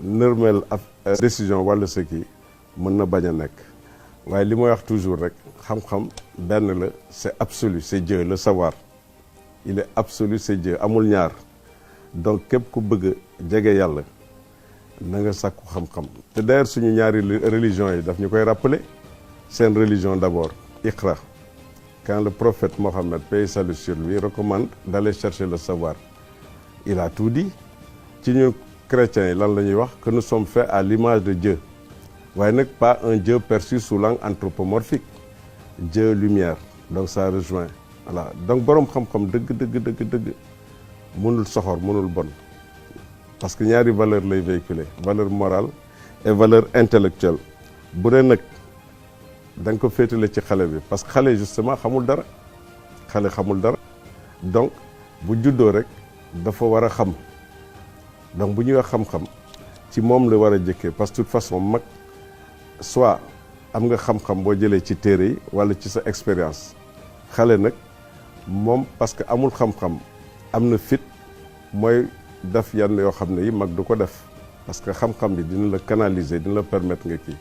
nërmeel décision wala ce qui mën na bañ a nekk waaye li may wax toujours rek xam-xam benn la c'est absolu c'est Dieu le savoir il est absolu c'est Dieu amul ñaar donc képp ku bëgg jege yàlla na nga sàkku xam-xam te d'ailleurs suñu ñaari religion yi daf ñu koy rappeler seen religion d'abord Iqra quand le prophète Mohammed paix et salut sur lui recommande d'aller chercher le savoir il a tout dit ci ñu chrétiens yi lan la ñuy wax que nous sommes faits à l'image de Dieu waaye nag pas un Dieu perçu sous l'angle anthropomorphique Dieu lumière donc ça rejoint voilà donc boroom xam-xam dëgg mënul soxor mënul bon parce que ñaari valeur lay véhiculer valeur morale et valeur intellectuelle bu dee nag da nga ko féetale ci xale bi parce que xale justement xamul dara donc bu juddoo rek dafa war a xam donc bu ñuy wax xam-xam ci moom la war a jëkkee parce que de toute façon mag soit am nga xam-xam boo jëlee ci téere yi wala ci sa expérience xale nag moom parce que amul xam-xam am na fit mooy def yenn yoo xam ne yi mag du ko def parce que xam-xam bi dina la canaliser dina la permettre nga kii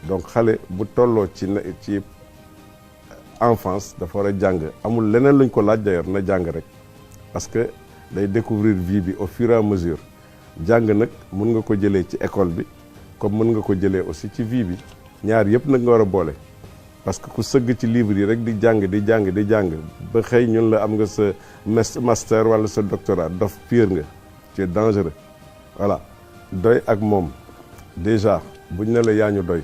donc xale bu tolloo ci enfance dafa war a jàng amul leneen luñ ko laaj d'ailleurs na jàng rek parce que day découvrir vie bi au fur et à mesure jàng nag mun nga ko jëlee ci école bi comme mën nga ko jëlee aussi ci vie bi ñaar yëpp nag nga war a boole parce que ku sëgg ci livre yi rek di jàng ba xëy ñun la am nga sa master wala sa doctorat dof pire nga c'est dangereux voilà doy ak moom déjà buñ ne la yaa ñu doy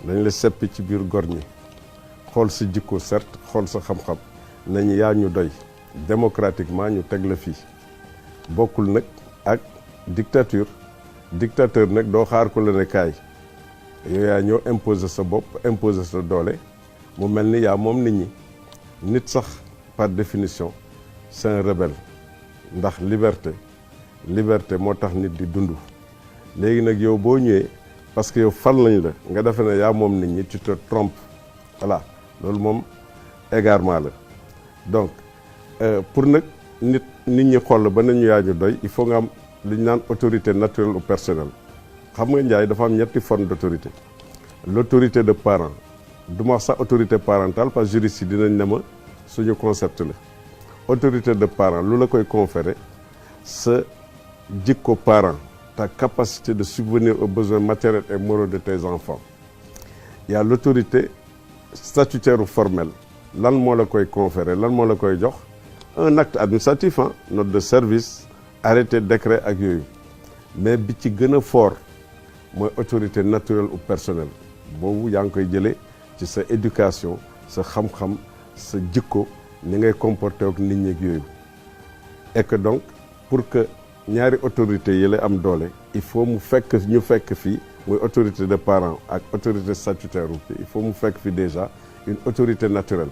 dañ la seppi ci biir gor ñi xool sa jikko certes xool sa xam-xam nañu yaa ñu doy démocratiquement ñu teg la fii bokkul nag ak dictateur nag doo xaar ko la ne kaay yow yaa ñëw imposer sa bopp imposer sa doole mu mel ni yaa moom nit ñi nit sax par définition c'est un rebelle ndax liberté moo tax nit di dund léegi nag yow boo ñëwee parce que yow fal nañ la nga defe ne yaa moom nit ñi tu te trompes voilà loolu moom égarement la donc pour nag nit ñi xool ba nañu yaa ñu doy il faut nga am li ñu naan autorité naturelle ou personnelle xam nga Njaay dafa am ñetti forme d'autorité l'autorité de parent du ma wax sax autorité parentale parce que juriste yi dinañ ne ma suñu concept la autorité de parent lu la koy conférer sa jikko parent ta capacité de subvenir aux besoins matériels et moraux de tes enfants il y a l'autorité statutaire ou formelle lan moo la koy conférer lan moo la koy jox un acte administratif note de service arrêté décret ak yooyu mais bi ci gën a fort mooy autorité naturelle ou personnelle boobu yaa ngi koy jëlee ci sa éducation sa xam-xam sa jikko ni ngay comporter ak nit ñi ak yooyu et que donc pour que ñaari autorité yi la am doole il faut mu fekk fii muy autorité de parent ak autorité statutaire il faut mu fekk fi déjà une autorité naturelle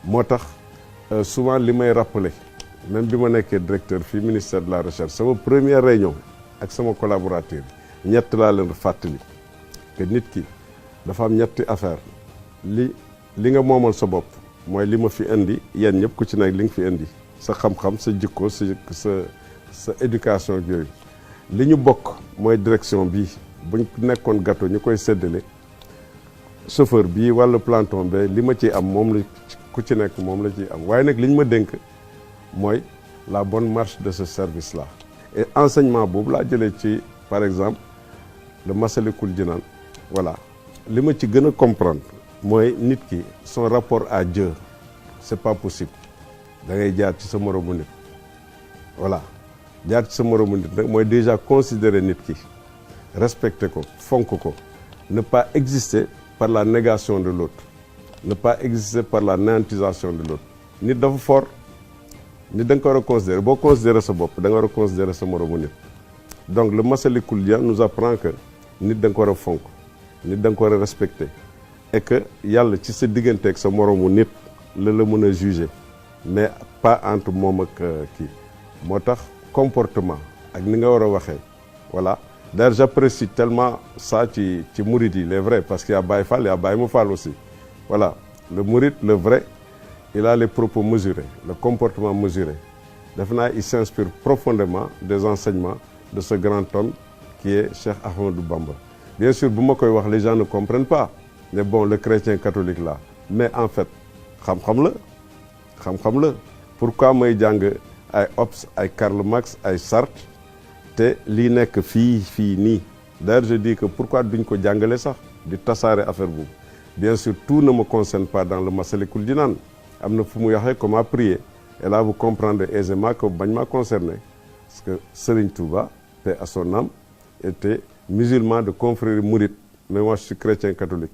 moo tax souvent li may rappeler même bi ma nekkee directeur fii ministère de la recherche sama première réunion ak sama collaborateur ñett laa leen fàttali que nit ki dafa am ñetti affaire li nga moomal sa bopp mooy li ma fi indi yéen ñëpp ku ci nekk li nga fi indi sa xam-xam sa jikko sa éducation ak yooyu li ñu bokk mooy direction bi buñ nekkoon gâteau ñu koy séddale chauffeur bii wala planton be li ma ciy am moom la ku ci nekk moom la ciy am waaye nag li ñu ma dénk mooy la bonne marche de ce service là et enseignement boobu laa jëlee ci par exemple le Massalikul Jinaan voilà li ma ci gën a comprendre mooy nit ki son rapport à Dieu c'est pas possible da ngay jaar ci sa moromu nit voilà jaar ci sa moromu nit nag mooy déjà considérer nit ki respecter ko fonk ko ne pas exister par la négation de l'autre ne pas exister par la néantisation de l'autre nit dafa fort nit da nga ko war a considérer boo considérer sa bopp da nga war a considérer sa moromu nit donc le Massalikul Jinaan nous apprend que nit da nga ko war a fonk nit da nga ko war a respecter et que yàlla ci sa diggante ak sa moromu nit la mën a juger mais pas entre moom ak kii moo tax comportement ak ni nga war a waxee voilà d'ailleurs j'apprécie tellement ça ci mouride yi les vrais parce qu'il y a Baye Fall il y a Baye Mouffal aussi voilà le mouride le vrai il a les propos mesurés le comportement mesuré def naa il s'inspire profondément des enseignements de ce grand homme qui est Cheikh Ahmadou Bamba. Bien sûr, les gens ne comprennent pas. Mais bon, le chrétien catholique là. Mais en fait, xam-xam la. Pourquoi may jàng ay Hobbes, ay Karl Marx, ay Sartre te lii nekk fii nii. D'ailleurs, je dis que pourquoi duñ ko jàngale sax di tasaare affaire boobu. Bien sûr, tout ne me concerne pas dans le Massalikul Jinaan. Am na fu mu waxee comment prier. Et là, vous comprendrez aisément que bañ ma concerné. Parce que Serigne Touba, paix à son âme, était musulman de confrérie mouride. Mais moi, je suis chrétien catholique.